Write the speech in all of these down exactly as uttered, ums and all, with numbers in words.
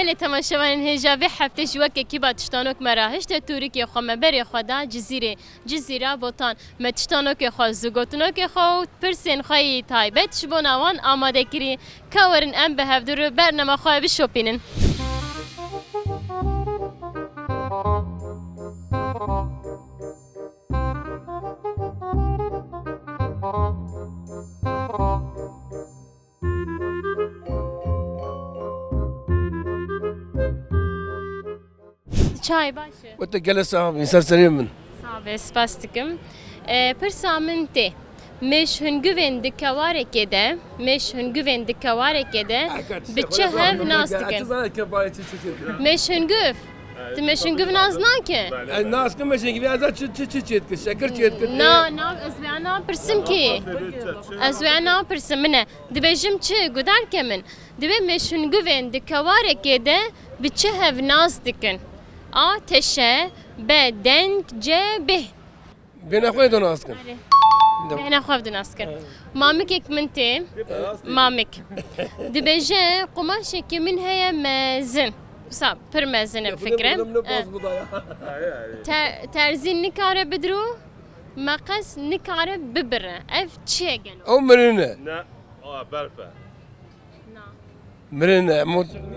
Lê temaşevanên hêja vê heftê ji wekekî ba tiştanok me re hişte tûrikê xwe me berê xwe da Cizîrê, Cizîra Botan. Me tiştanokê xwe, zûgotinokê xwe û pirsên xwe yî taybet ji bona wan amade kirî. Ka werin em bi hevdu re bernama xwe bişopînin. Çay baş e. Wete gele sax bî, ser seriyê min. Sağ be, spas dikim. E, pirsa min tê. Mêş hinguvên di kewarekê de, mêş hinguvên di kewarekê de bi çi hev nas dikin? Mêş hinguv? Tu mêş hinguv nas nake? Ez nas kim mêş hinguv, ez çi, çi, çi çêt kir, şekir çêt kir. Na, na, ez vê na pirsim ki. Ez vê na pirsim min e. Dibêjim çi, gudarke min. Divê mêşhinguvên di kewarekê de bi çi hev nas dikin? A, teşe, B, deng, C, bêh. Bêhna xwe de nas kin. Erê. Bêhna xwe de nas kin. Evet. Mamikek min tê. Mamik. Dibêje, qumaşekî min heye mezin. Wisa pir mezin e fikre. Te-, terzî nikare bidiro, meqes nikare bibire. Ev çi ye gelo? Ew mirin e. Ne. Aa, berf e. Na. Mirin e, mut-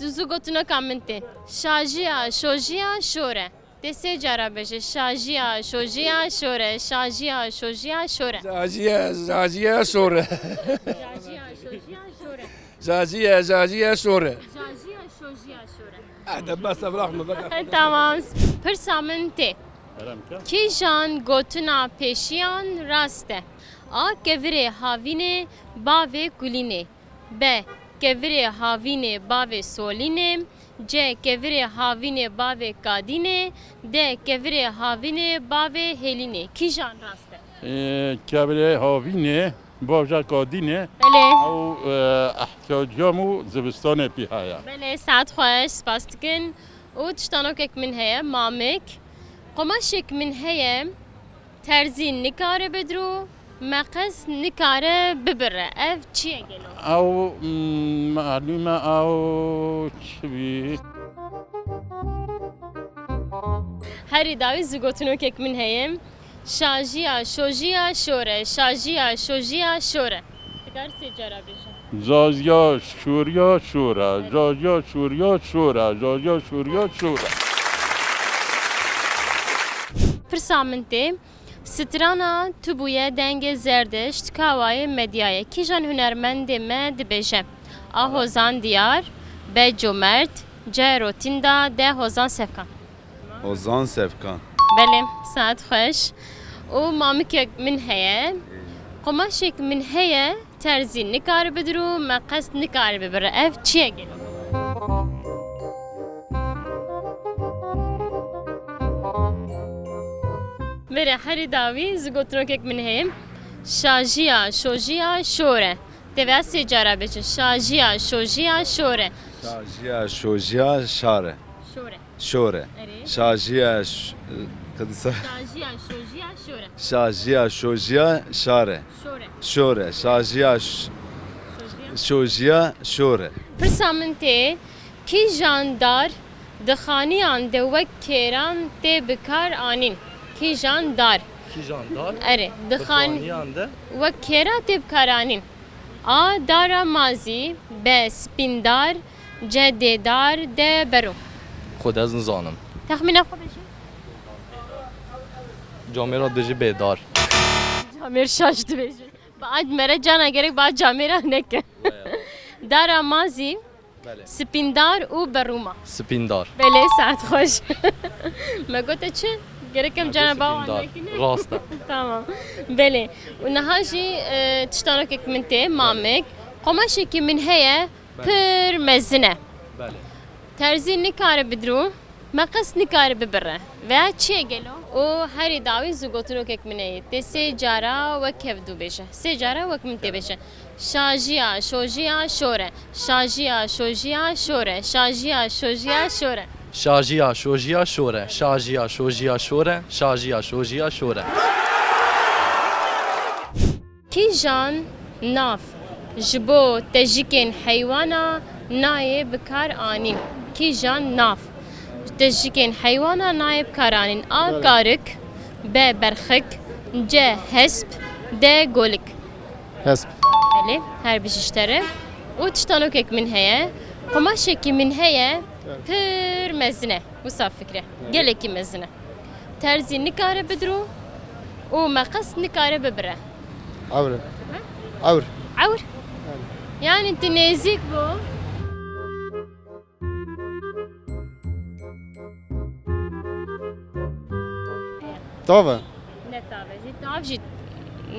Duzû gotineka min tê. Şajiya, şojiya, şor e. Tê sê cara bêje. Şajiya, şojiya, şor e. Şajiya, şojiya, şor e. Zajiye, zajiye, şor e. Şajiya, şojiya, şor e. Zajiye, zajiye, şor e. Şajiya, şojiya, şor e. Hadi bes, bırak mı, bırak. Tamam. Pirsa min tê. Kîjan gotina pêşiyan rast e? A, kevirê havînê bavê kulînê. B, kevirê havînê bavê solînê. C, kevirê havînê bavê kadînê. D, kevirê havînê bavê hêlînê. Kîjan rast e? Ee, kevirê havînê, bavja kadînê. Belê. Ew, e, ihtiyaciyam û zivistanê pî heye. Belê, saet xweş, spas dikin. Û tiştanokek min heye, mamik. Qumaşek min heye, terzî nikare bidiro, meqes nikare bibire. Ev çi ye gelo? Ew, mm, malûm e, ew çi bî? Herî dawî zû gotinokek min heye. Şajiya, şojiya, şor e. Şajiya, şojiya, şor e. Dikar sê cara bêje. Jajiya, şoriya, şor e. Jajiya, şoriya, şor e. Jajiya, şoriya, şor e. Pirsa min tê. Strana tu bûye dengê zerdişt, kawayê medyaye. Kîjan hunermendê me dibêje? A, Hozan Diyar, B, Comert, C, Rotinda, D, Hozan Sevkan. Hozan Sevkan. Belê, saet xweş. Û mamikek min heye. Qumaşek min heye, terzî nikare bidiro, meqes nikare bibire. Ev çi ye gelo? Vere herî dawî zû gotinokek min heye. Şajiya, şojiya, şor e. Divê sê cara bêje. Şajiya, şojiya, şor e. Şajiya, şojiya, şar e. Şor e. Şor e. Erê. Şajiya, ş-, qedîsa. Şajiya, şojiya, şor e. Şajiya, şojiya, şar e. Şor e. Şor e. Şajiya, ş-, şojiya, şor e. Pirsa min tê, kîjan dar di xaniyan de wek kêran tê bikar anîn? Kîjan dar? Kîjan dar? Erê, di xan-, di xaniyan de wek kêra tê bikar anîn. A, dara mazî, B, spîndar, C, dêdar, D, bero. Xwedê ez nizanim. Texmîna xwe bêje. Camêra dibêje bêdar. Camêr şaş dibêje. Ba ad mere cana gerek ba camêra neke. Dara mazî, belê, spîndar û berûma. Spîndar. Belê, saet xweş. Me gote çi? Gerek em cana bawan nekine. Rast e. Tamam. Belê. Û niha jî, e, tiştanokek min tê, mamik. Qomaşekî min heye, belê, pir mezin e. Belê. Terzî nikare bidiro, meqes nikare bibire. Veya çi ye gelo? Û herî dawî zû gotinokek min heye. Tê sê cara wek hevdû bêje. Sê cara wek min tê bêje. Şajiya, şojiya, şor e. Şajiya, şojiya, şor e. Şajiya, şojiya, şor e. Şajiya, şojiya, şor e. Şajiya, şojiya, şor e. Şajiya, şojiya, şor e. Kîjan nav Ji bo tejikên heywana nayê bi kar anîn. Kîjan nav? Tejikên heywana nayê bi kar anîn. A. Belê. Karik, B. Berxik, C. Hesp, D. Golik. Hesp. Belê, her bijî ji te re. Û tiştanokek min heye. Qumaşekî min heye, evet, pir mezin e. Wisa fikre. Evet. Gelekî mezin e. Terzî nikare bidiro û meqes nikare bibire. Ewr e. Hı? Ewr. Ewr? Yani. Yani tu nêzîk bû. Tav e. Ne tav e jî. Tav jî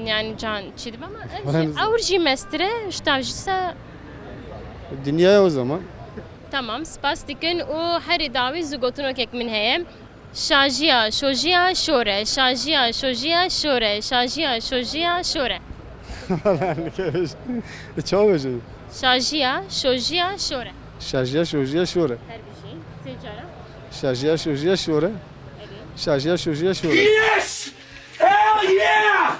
yani can çi dibe ama ev jî, ewr jî mestir e, ji tav jî se. Dinya ye o zaman. Tamam, spas dikin û herî dawî zû gotinokek min heye. Şajiya, şojiya, şore. Şajiya, şojiya, şore. Şajiya, şojiya, şore. Çawa bêjin? Şajiya, şojiya, şore. Şajiya, şojiya, şore. Her bijî. Sê cara. Şajiya, şojiya, şore. Erê. Şajiya, şojiya, şore. Yes! Hell yeah!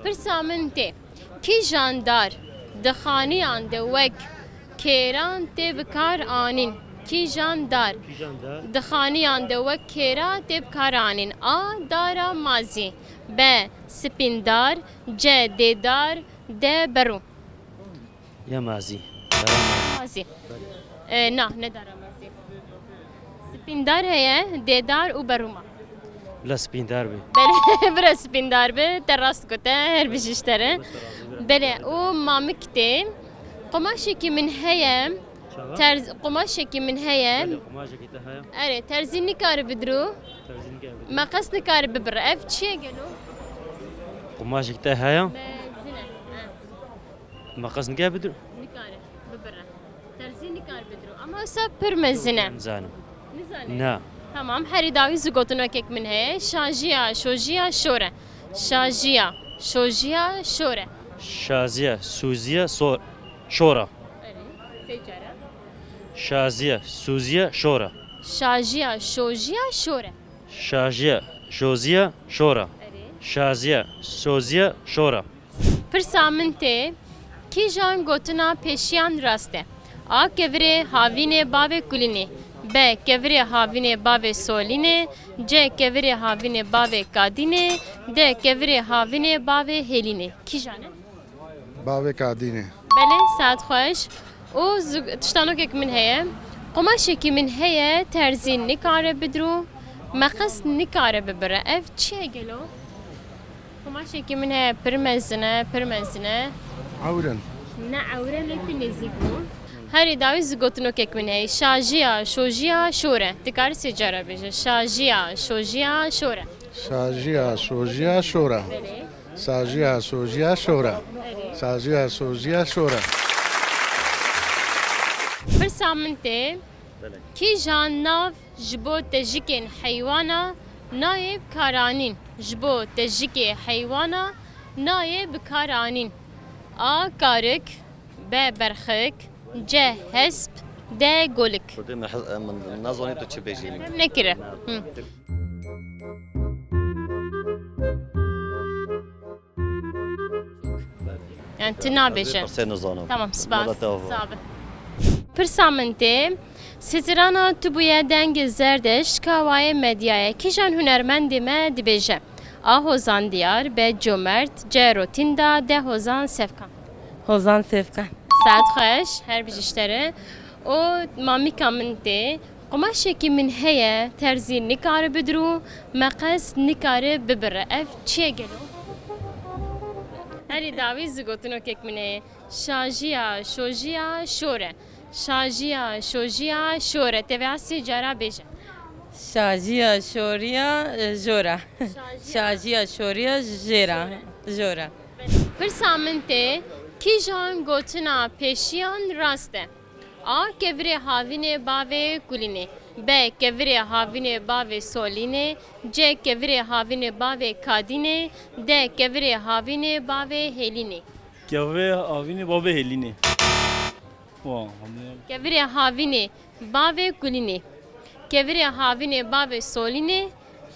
Pirsa min tê, kîjan dar di xaniyan de wek kêran tê bi kar anîn? Kîjan dar, kîjan dar, di xaniyan de wek kêra tê bi kar anîn? A. Dara mazî. B. Spîndar. C. Dêdar. D. Berû. Ya mazî. Dara mazî. Mazî. Belê. E, na, ne dara mazî. Spîndar heye, dêdar û berû ma. Bila spîndar be. Belê, bira spîndar be, te rast gote, her bijî ji te re. Belê, û mamik tê. Qumaşekî min heye, çawa? Terz-, qumaşekî min heye. Belê, qumaşekî te heye. Erê, terzî nikare bidiro. Terzî nikare bidiro. Meqes nikare bibire. Ev çi ye gelo? Qumaşekî te heye. Mezin e. Ha. Meqes nikare bidiro? Nikare bibire. Terzî nikare bidiro. Ama wisa pir mezin e. Nizanim. Nizane? Na. Tamam, herî dawî zû gotinokek min heye. Şajiya, şojiya, şore. Şajiya, şojiya, şore. Şaziya, soziya, so-, şora. Erê, sê cara. Şaziya, soziya, şora. Şajiya, şojiya, şore. Şajiya, şoziya, şora. Erê. Şaziya, soziya, şora. Pirsa min tê, kîjan gotina pêşiyan rast e? A. Kevirê havînê bavê Kulînê. B. Kevirê havînê bavê Solînê. C. Kevirê havînê bavê Kadînê. D. Kevirê havînê bavê Hêlînê. Kîjan e? Bavê Kadînê. Belê, saet xweş. Û zu-, tiştanokek min heye. Qumaşekî min heye, terzî nikare bidiro, meqes nikare bibire. Ev çi ye gelo? Qumaşekî min heye, pir mezin e, pir mezin e. Ewr in. Ne ewr e, ne tu nêzîk bû. Herî dawî zû gotinokek min heye. Şajiya, şojiya, şore. Dikarî sê cara bêje. Şajiya, şojiya, şore. Şajiya, şojiya, şore. Belê. Şajiya, şojiya, şore. Erê. Şajiya, şojiya, şore. Pirsa min tê, belê, kîjan nav ji bo tejikên heywana nayê bi kar anîn? Ji bo tejikê heywana nayê bi kar anîn. A. Karik. B. Berxik. C. Hesp. D. Golik. Xwedê min hez-, min nezanî tu çi bêjî. Em nekire. Hı. Yani tu nabêje. Ez ê pirsê nizanim. Tamam, spas. Mala te ava. Sağ ol. Pirsa min tê, Sezerana tu bûye dengê Zerdeşt, kawayê medyayê. Kîjan hunermendê me dibêje? A. Hozan Diyar, B. Comert, C. Rotinda, D. Hozan Sevkan. Hozan Sevkan. Saet xweş, her bijî ji te re. Û mamîka min tê. Qumaşekî min heye, terzî nikare bidiro, meqes nikare bibire. Ev çi ye gelo? Herî dawî zû gotinokek min heye. Şajiya, şojiya, şore. Şajiya, şojiya, şore. Teveya sê cara bêje. Şajiya, şoriya, e, jora. Şajiya. Şajiya, şoriya, jêra. Jora. Pirsa min tê, kîjan gotina pêşiyan rast e? A. Kevirê havînê bavê Kulînê. B. Kevirê havînê bavê Solînê. C. Kevirê havînê bavê Kadînê. D. Kevirê havînê bavê Hêlînê. Kevirê havînê bavê Hêlînê. Wa, hemî. Kevirê havînê bavê Kulînê. Kevirê havînê bavê Solînê.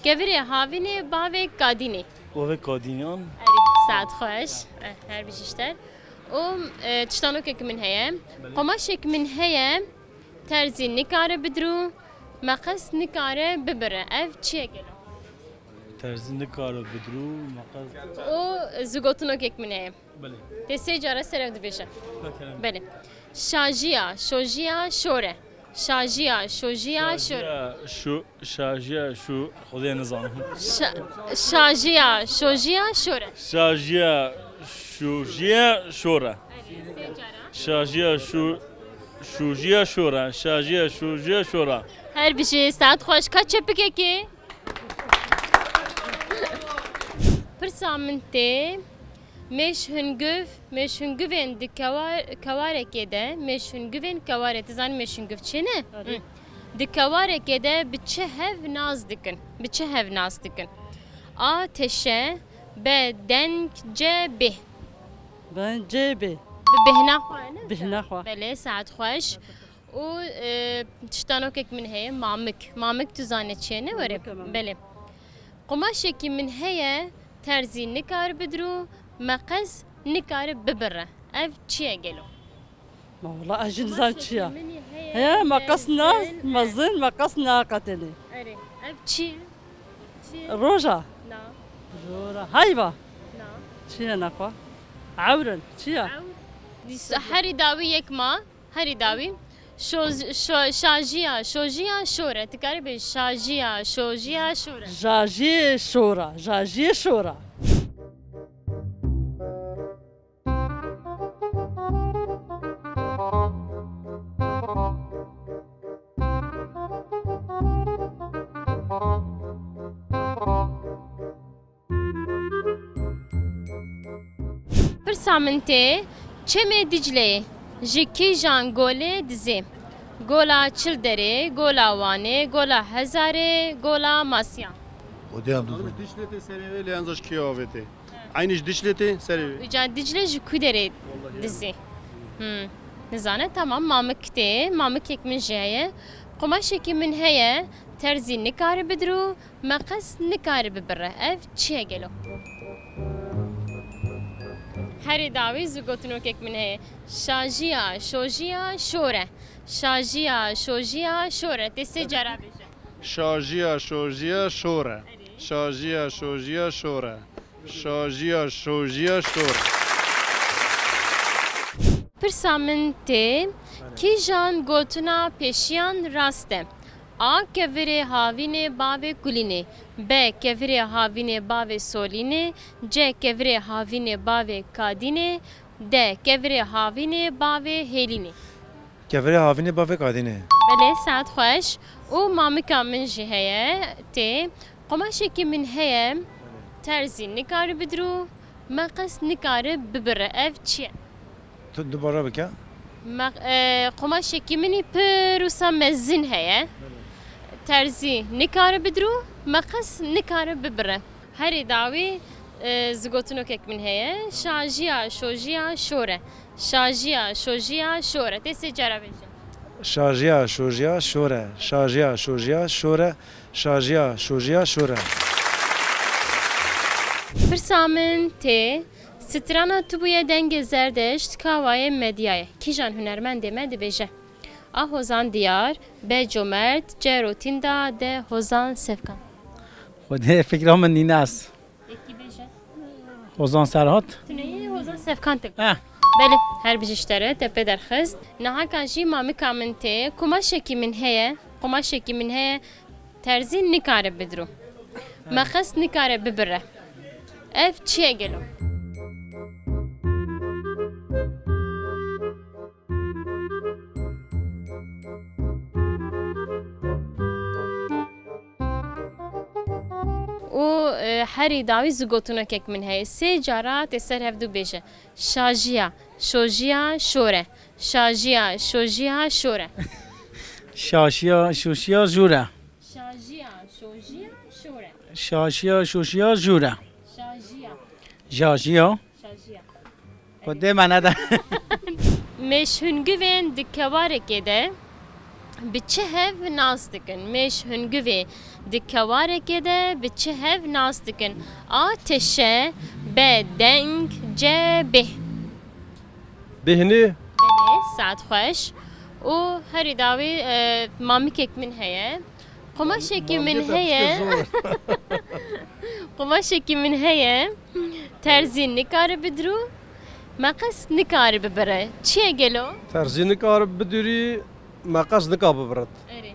Kevirê havînê bavê Kadînê. Bavê Kadînê an. Erê, saet xweş. Eh, her bijî ji te. Û, e, tiştanokek min heye. Belê. Qomaşek min heye, terzî nikare bidirû, meqes nikare bibire. Ev çi ye gelo? Terzî nikare bidirû, meqes. Û zigotinokek min heye. Belê. Tê sê cara ser ev dibêje. Belê. Şajiya, şojiya, şore. Şajiya, şojiya, şore. Şajiya, şo-, şajiya, şo-, Xwedê nizanim. Şa-, şajiya, şojiya, şore. Şajiya, şojiya, şore. Şajiya, şo-, şojiya, şore. Şajiya, şojiya, şore. Her bijî, saet xweş. Ka çepikekê. Pirsa min tê, mêşhungiv, mêşhungivên di kewa-, kewarekê de, mêşhungivên kewarê, tu zanî mêşhungiv çi ne? Erê. Hı. Di kewarekê de bi çi hev nas dikin? Bi çi hev nas dikin? A, teşe, B, deng, C, bêh. Ben C, B. Bi bêhna xwe ne? Bêhna xwe. Belê, saet xweş. Û, e, tiştanokek min heye, mamik. Mamik tu zanî çi ye, ne were? Mamik e, mamik. Belê. Qomaşekî min heye, terzî nikare bidirû, meqes nikare bibire. Ev çi ye gelo? Ma wala ez jî nizanim çi ye. Qomaşekî min heye, he, meqes na, mezin, meqes na qetenê. Erê, ev çi ye? Çi ye? Roja. Na. Jora. Heyva. Na. Çi ye naxwe? Ewrin. Çi ye? Ew. Dîsa herî dawî yek ma. Herî dawî. Şo-, şo-, şajiya, şojiya, şore. Tu karî bê şajiya, şojiya, şore. Jajiyê şora, jajiyê şora. Pirsa min tê, Çemê Dicleyê ji kîjan golê dizê? Gola Çilderê, Gola Wanê, Gola Hezarê, Gola Masiya. O diyan Hanım, duzun. Dicle tê serê wê, lê enza ji kê avê tê? Eynî ji Dicle tê serê wê. Îca Dicle ji ku derê dizê? Hmm. Nizane, tamam, mamik tê, mamikek min jî heye. Qomaşekî min heye, terzî nikare bidirû, meqes nikare bibire. Ev çi ye gelo? Herî dawî zû gotinokek min heye. Şajiya, şojiya, şore. Şajiya, şojiya, şore. Tê sê cara bêje. Şajiya, şojiya, şore. Erê. Şajiya, şojiya, şore. Şajiya, şojiya, şore. Pirsa min tê, kîjan gotina pêşiyan rast e? A. Kevirê havînê bavê Kulînê. B. Kevirê havînê bavê Solînê. C. Kevirê havînê bavê Kadînê. D. Kevirê havînê bavê Hêlînê. Kevirê havînê bavê Kadînê. Belê, saet xweş. Û mamika min jî heye, tê. Qomaşekî min heye, terzî nikare bidirû, meqes nikare bibire. Ev çi ye? Tu dubare bike. Me-, e, qomaşekî min î pir wisa mezin heye. Terzî nikare bidirû, meqes nikare bibire. Herî dawî, e, zigotinokek min heye. Şajiya, şojiya, şore. Şajiya, şojiya, şore. Tê sê cara bêje. Şajiya, şojiya, şore. Şajiya, şojiya, şore. Şajiya, şojiya, şore. Pirsa min tê, strana tu bûye dengê Zerdeşt, kawayê medyayê. Kîjan hunermendê me dibêje? A. Hozan Diyar, B. Comert, C. Rotînda, D. Hozan Sevkan. Xwedê fikra min nîne ez. Yekî bêje. Hozan Serhat. Tu neyê Hozan Sevkan te. Eh. Belê, her bijî ji te re, te pê derxist. Nahaka jî mamika min tê, kumaşekî min heye, kumaşekî min heye, terzî nikare bidirû. Meqes nikare bibire. Ev çi ye gelo? Û, e, herî dawî zû gotinokek min heye. Sê cara tê ser hev dû bêje. Şajiya, şojiya, şore. Şajiya, şojiya, şore. Şaşiya, şoşiya, jûr e. Şajiya, şojiya, şûr e. Şaşiya, şoşiya, jûr e. Şajiya. Jajiya. Şajiya. Xwedê me nede. Mêşhingivên di kewarekê de bi çi hev nas dikin? Mêşhingivê di kewarekê de bi çi hev nas dikin? A, tişe, B, deng, C, bêhn. Bêhnî. Belê, saet xweş. Û herî dawî, e, mamikek min heye. Qumaşekî min heye. Qumaşekî min heye. Terzî nikare bi dirû, meqes nikare bibire. Çi ye gelo? Terzî nikare bidûrî, meqes nika bibirit. Erê.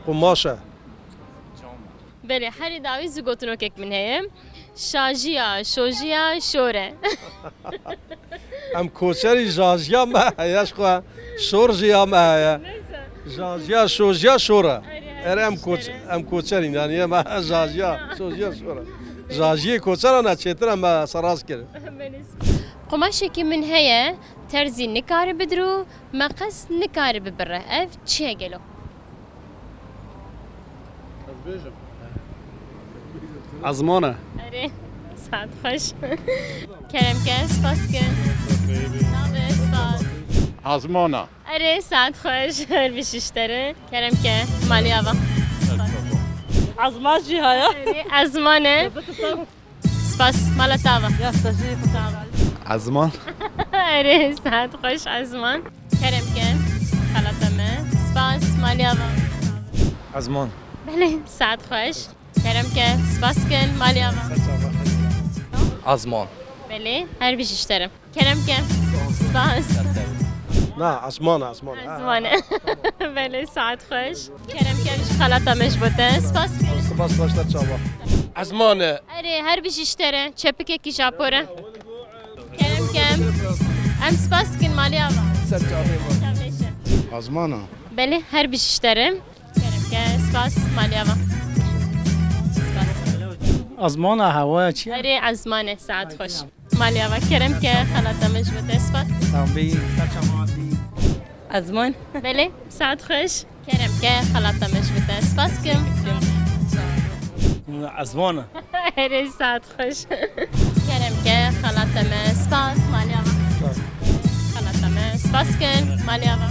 Qumaş e. Belê, herî dawî zû gotinokek min heye. Şajiya, şojiya, şor e. Em koçerî, jajiya me heye, ji xwe şor jî ya me heye. Neyse. Jajiya, şojiya, şor e. Erê, her Erê em koç, tişt em koçerîn, yanî em jajiya, şojiya, şor e. Belê. Jajiyê koçeran e, çêtir em, e, seraz kirin. Belê. Qumaşekî min heye, terzî nikare bidirû, meqes nikare bibire. Ev çi ye gelo? Ez bêjim. Ezman e. Erê, saet xweş. Kerem ke, spas ke. Navê, spas. Ezman e. Erê, saet xweş. Her bijî ji te re. Kerem ke, malê ava. Ezman jî haya. Erê, ezman e. Spas, mala te ava. Ya, te jî. Ezman. Erê, saet xweş, ezman. Kerem ke, xelata me. Spas, malê ava. Ezman. Belê, saet xweş. Kerem ke, spas kin, malê ava. Ezman. Belê, her bijî ji te re. Kerem ke, spas. Na, ezman e, ezman e. Ezman e. Belê, saet xweş. Kerem ke, ji xelata me ji bo te. Spas. Spas, başlar çava. Ezman e. Erê, her bijî ji te re. Çepikekî ji apor e. Kerem ke, em spas dikin, malê ava. Ser çavê me. Çavê şe. Ezman e. Belê, her bijî ji te re. Kerem ke, spas, malê ava. Spas. Ezman e, hewaya çi ye? Erê, ezman e, saet xweş. Malê ava, kerem ke, xelata me ji bo te, spas. Sambî, ser çava. Ezman. Belê, saet xweş. Kerem ke, xelata me ji bo te, spas kim. Ezman e. Erê, saet xweş. Kerem ke, xelata me, spas, malê ava. Xelata me, spas kin, malê ava.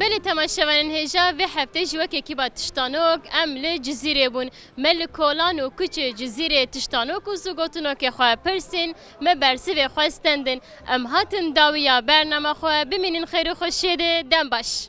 Belê temaşevanên hêja, vê hefte jî wek ekîba Tiştanok em li Cizîrê bûn. Me li kolan û kuçê Cizîrê tiştanok û zûgotinokê xwe pirsîn, me bersivê xwe stendin. Em hatin dawiya bernama xwe, bimînin xêr û xweşiyê de, dem baş.